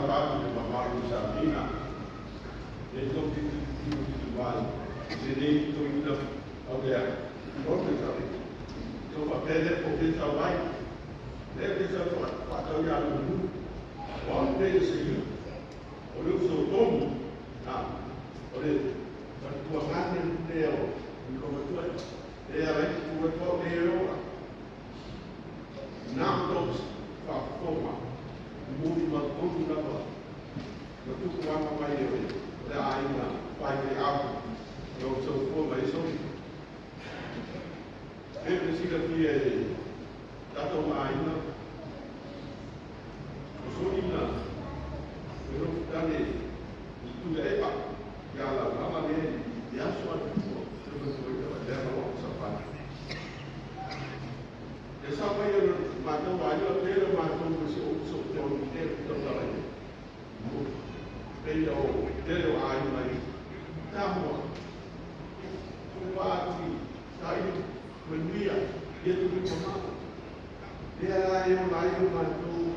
Faatalofa atu i le mamalu o Samina, e tou te tilotilo mai i lenei toeaina aulea, Professor, tou faapea lea po o fea sau ai, lea te sau faatau ia Lumulu, o au lenei o Seia, o le uso o Togi, o le faletuagane lea o Nikomatua, e ala ai te tu atu au nei e ola. Na o faafofoga, momoli tonu lava ma tupuaga mai o le aiga faifeau o lo o soifua mai ai Soli. E pei ona silafia e tatou aiga, o Soli na nofotane i Tuilaepa ia Laulala lea i aso atu tua lea ma loo safai. E sa mai o matou aiga pele matou se o so te o te tautala i. Pei o tele o aiga i Samoa. O le atu sa i manuia ia tu i mama. Lea la e o lai o matou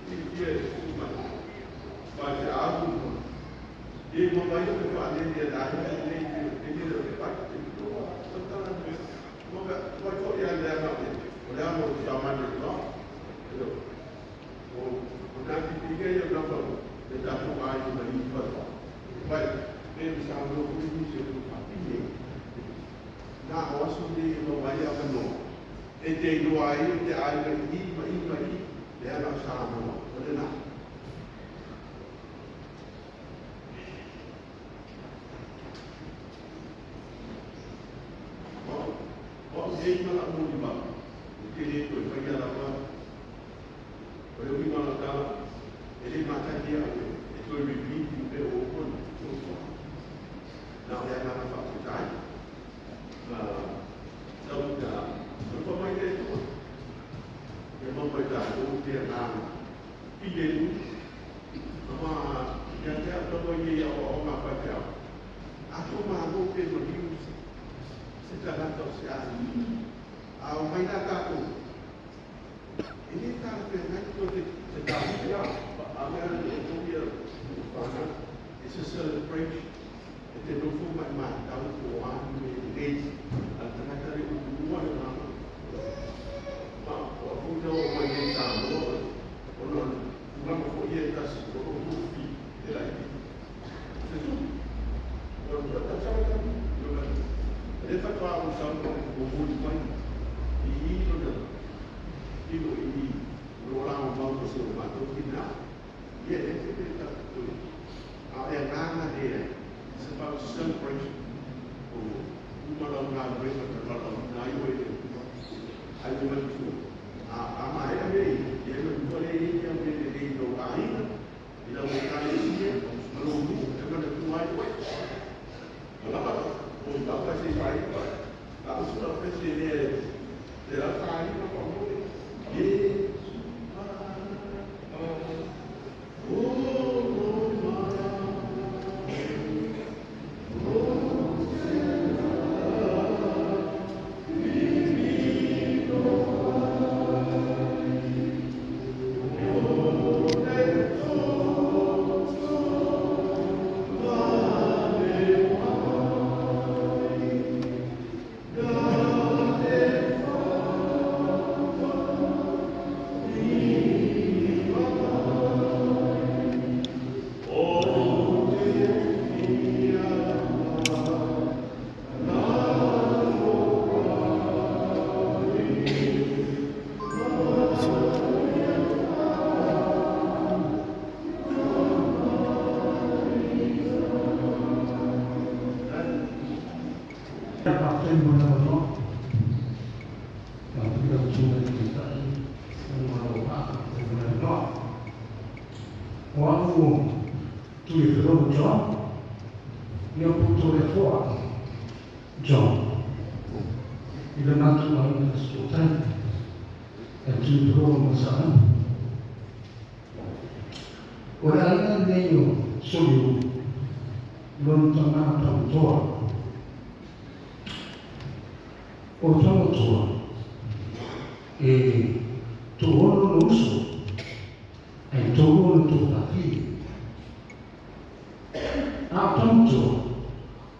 silafia e tupu mai. Ma te au e ma mai o te whaanene e lai e nei te te o te pai te toa tautala nui. Mo ka toi foi a lea na o le amo o tamani o no. O o nā ki pika ia na fa le tatou ai ma i fa. Vai, e me sa no ku ni se ku fa ni. Na o aso ni no mai a no. E te iloa ai te ai ma i ma i ma i le ana sa mo o le na. O o nei ma la mo ni ma. O te le toi fa ia la ma. O le ui ma la tala e le mata kia e toi repeat i pe o kon. Na o le ana fa tai. Tau ta no pa mai le tua. E mo mai ta o te ana pile lu. Ama ia te au mo ia o o ma fa te au. A to ma go pe mo hiu se tagata o se ali. A o mai la tātou. E le tā pe ngai to te te tā ia a mea e to ia whana. It's a celebration. E te nofo mai mai tau ko a me le a tagata le ua le mama. Ma o a funa o mai nei tā no o no tulaga fo ia e tasi o o tufi e lai. Se tu. O o ta sa ta no la. E fa toa o sa o o mai. I i no na. I no i o la o mau ko se o matou ki na. Ia e te te ta tu. A e nganga le. It's about celebration. O uma la una vez a la na yo e ai mo mai tu. A a mai a me e me ko le ia me le le no aiga. I la mo ka le sia, ma lo nu e ma le tu ai oi. O la pa o la pa se sai pa. La o su la pe se le le la fa ai ma pa mo. Ye Faafetai mo le avanoa. Faafetai lau Susuga i le Taitai ona o lau faafetai mo le avanoa. O au o Tuiafelogo John, ia po Toleafoa John. I le matou aiga sootai e Tuiafelogo ma Saanapu. O le aiga lenei o Soliu, lona tamā Taumatoa. O Taumatoa e to'ono ona uso ae tolu ona tuafafine. A o tamutoa,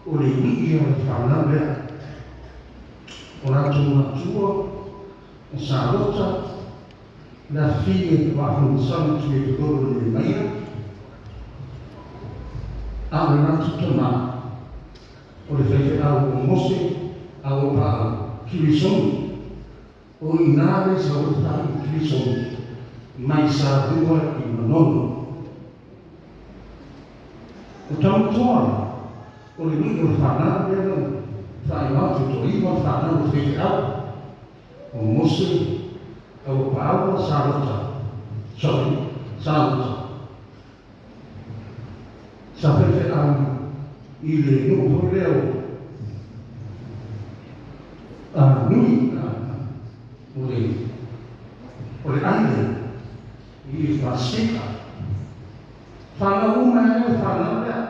o le ui'i o le fanau lea. O latou matua, o Salota, le afafine o Afamasaga Tuifelolo i le Maia, a o le latou tamā, o le faifeau o Mose Auapaau Kirisoni. O i ina le sau ai le faaiu Kirisoni mai Salua i Manono. O Tamutoa la, o le ui'i o le fanau lea na faaigo atu, e toaiva le fanau o le faifeau o Mose Auapaau Salota, sorry, Salota, sa faifeau i le nuu foi lea o Nui, o le island i Pasifika. Fanau uma ai le fanau lea.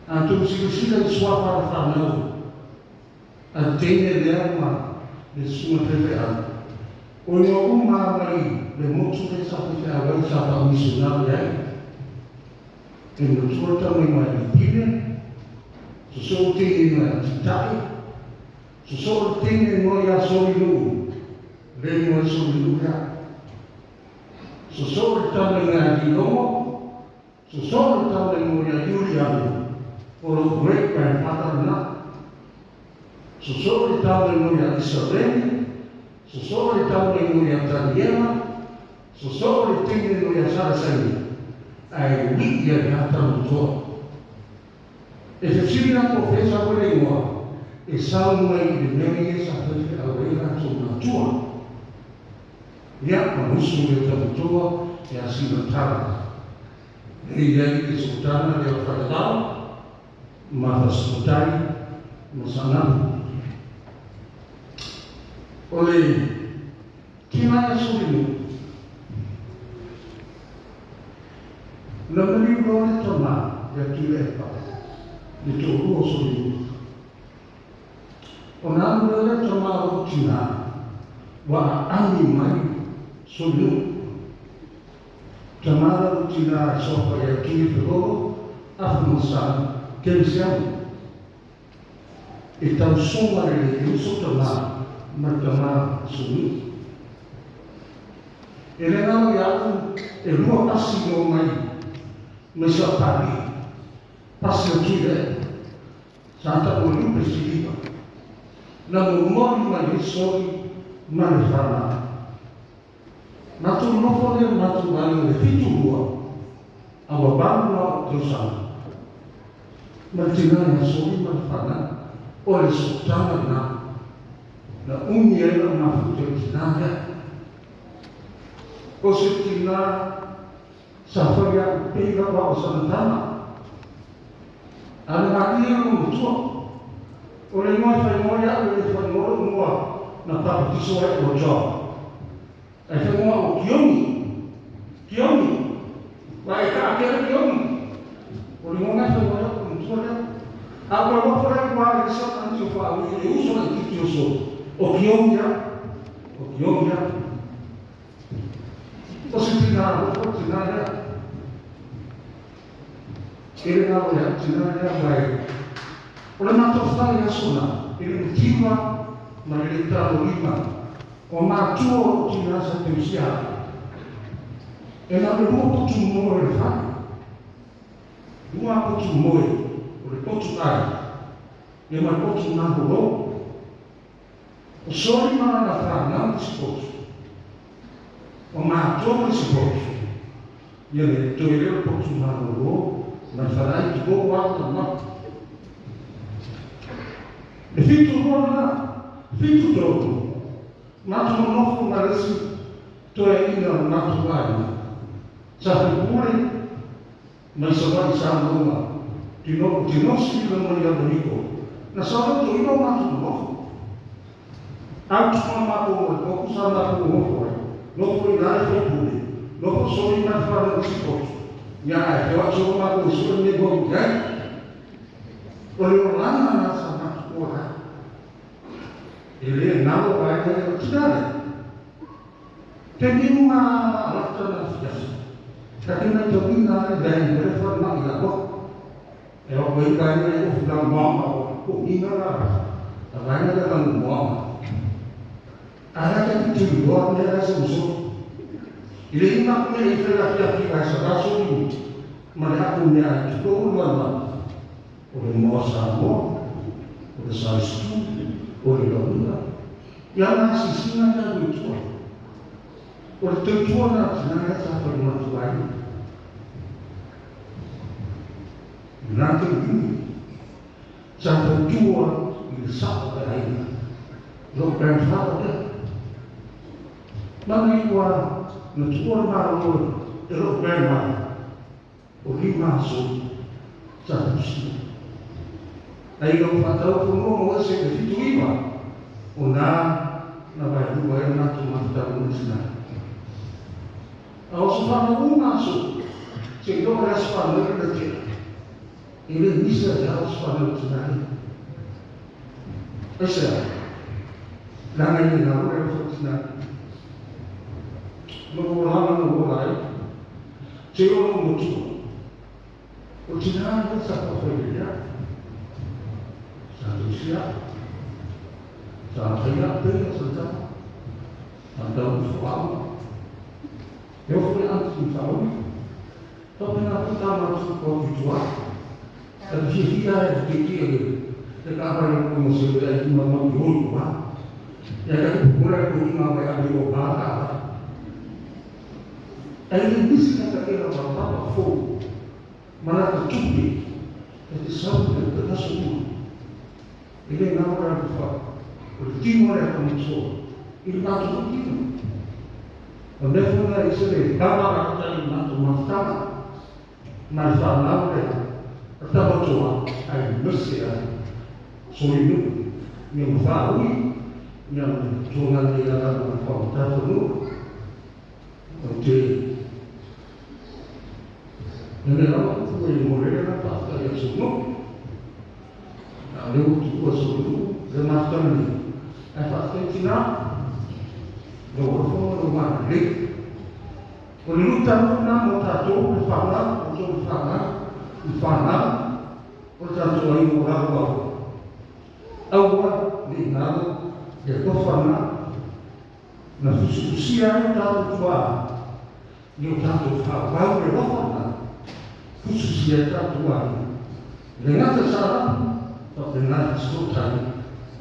A outou silasila i suafa o le fanau a le teine lea ma le susuga faifeau, o igoa uma lava mai le motu lea sa faifeau ai, sa faamisionari ai. E matua le tama mai Litile, sosoo le teine mai Tita'i, sosoo le teine mai ia Solinuu, le igoa ai Solinuu lea. Sosoo le tama i Lilogo, sosoo le tama i Iuliano, o lou great grandfather lena. Sosoo le tama i Isareni, sosoo le tama i Taniela, sosoo le teine i Sarasaini, ae ui'i ia ia Tamutoa. E fesili la po o fea e sau ai le igoa, e sau mai i le mea ia sa faifeau ai latou matua. Ia, ma usu le Tamutoa ia Simatala. E i ai le sootaga lea o Falelao ma Fasitotai ma Saanapu. O le tina ia Solinu, na maliu loa le tamā ia Tuilaepa, le toalua o Solinu. Ona alu loa lea o le tamā o lou tinā, ua aami mai Solinu. Tamā la lou tinā e suafa ia Tuifelolo, Afamasaga, Kerisiano. E tausoga lelei e uso tamā ma le tamā Solinu. E le galo ia au e lua pasi na omai mai Sapalii, pasi o Tuilaepa, sa tau o Lupe Siliva, na momoli mai ai soli ma le fanau. Matou nofo lea ma matou aiga i le 72 a ua 8 la ou tausaga ma le tina ia soli ma le fanau. O le sootaga lena na umi ai lau mafuta i le tina lea. O se tina sa fai a'u pei lava o sana tama. A le malie lona matua. O le igoa e faaigoa ai a'u e le faaigoa lo'u igoa na papatiso ai o John. Ae faaigoa a'u o Kioni. Kioni. Ua e ta'a tele Kioni. O le igoa na e faaigoa ai a'u o le matua lea. A ou alu atu la i tua i le isi aunty o Faaui i le uso laitiiti o Soli, o Kioni a'u. O Kioni a'u. O se tina alofa le tina lea. E le galo ia au tina lea mai. O le matou fale i aso na, e le mativa ma le le talo lima. O matua o lou tina sa tausia ai. E na o le lua potu moe o le fale. Lua potu moe, o le potu ai, ia ma le potu malolo. O Soli ma lana fanau le isi potu. O matou ma le isi potu. Ia le toe lea o le potu malolo ma le faleai tulou lava le mapu. E 72 lena, 73, matou nonofo ma le isi toeaina o le matou aiga, sa faipule mai Savaii sa maua tinosi le mai Ameriko, na sau ai toeaina o matou nonofo. Autu ma matou ma le potu sa matou nonofo ai, nofo i ina le faipule, nofo soli ma le fanau i isi potu, ia ae feoai solo matou e sue mea maua i ai. O le olaga lena sa matou ola ai. E le galo vaega ia o tina lea. Taimi uma lava lata na afiafi. Ta te mai tau ina le dai le fa ma ila ko. E o ko ika ni o fu la mo ma o ko ina la. Ta vai na la mo ma. Ara ka ti tu lo ne la so so. I le ima ku ne i fe la fia fi ka sa la so ni. Ma le aku ne a tu ko lo ma. O le mo sa mo. O le sa stu. O le lo na. Ia na si si na ya lu tu. O le tautua na tina e sa fa ma tu ai. Na te ni. Sa tautua i le sa o le aina. Lo grandfather le. Mani ua na tua le malo e lo grandmother. O lima aso sa tusi. Ai lo whatau punua mo se te fitu iwa. O nā na vai lua e na tu mafutau no tina. A o so whana uma aso. Se lo le aso whana le te. E le nisa te aso whana o tina. Ese langa i ngā ure o tina. No o lana no o lai. Te o no motu. O tina e sa pa whai ia. Sa tusia. Sa whaia pe sa tama. Sa tau whau. E o whai antu whau. Tau pena puta matu ko tutua. Ta whihia e te te te ka whai ko mo se le i ma ma hoi wa. Ia ka te pura ko i ma mai abi o ba ka. Ai le nisi na ka kera wa papa fo. Mana te tupi. E te sau te te taso uma. E le ngā ora te wha. O le tino le ata mutsoa. I le mātou tino. O nefuna i se le tama rata i mātou mafutanga. Ma le whanau le ata matoa ai mese ai. Sori nu. Mea mwha ui. Mea tōnga le ala ma wha nu. O te Nene rawa ku e mo re na pa ta ia so no. A le utu kua so nu le mafutanga ni. Ai wha te tina. Lo oro lo ma le. O le luta na mo tātou le whanau, o tō le whanau, le whanau, o le tātou ai mo rau au. Aua le ngalo, le tofana, na fusukusia ai tātou tua, ni o tātou whawau le wafana, fusukusia ai tātou ai. Le ngata sara, ta te ngata sotai,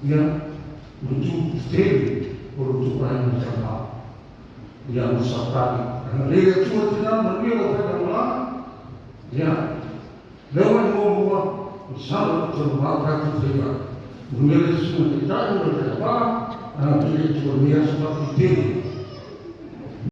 ia lutu tele, o lutu ai mo whanau. Ia mo sapari. Ana le tua tina manuia o whaika mola, ia, lewa i mua mua, o sala o tō mau tātou whaika. Manuia le suma te tai o te wā, ana te le tua mea sa pati tele.